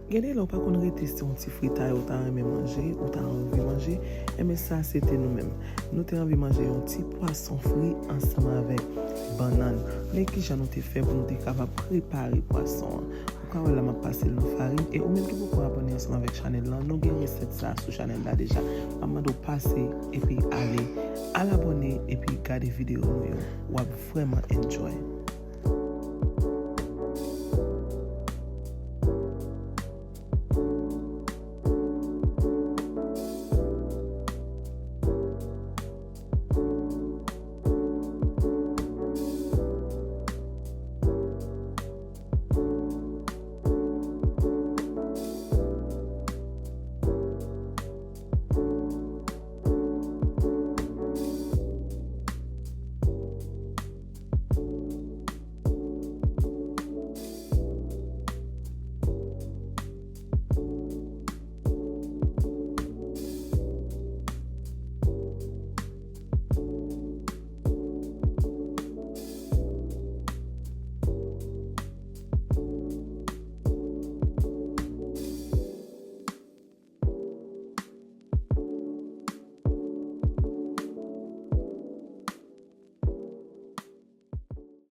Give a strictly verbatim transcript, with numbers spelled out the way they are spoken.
Gen de lè ou pa konn rete se yon ti fritay ou ta renmen manje, ou ta anvi manje, enben sa se te nou menm. Nou te anvi manje yon ti pwason fri ansanm avèk bannann. Men kijan nou te fè pou nou te kapab prepare pwason an? Ou ka wè la m ap pase l nan farin, e ou menm ki poko abòne ansanm avèk chanèl lan, nou gen resèt sa sou chanèl la deja. M ap mande w pase epi ale al abòne epi gade videyo nou yo. W ap vrèman enjoy.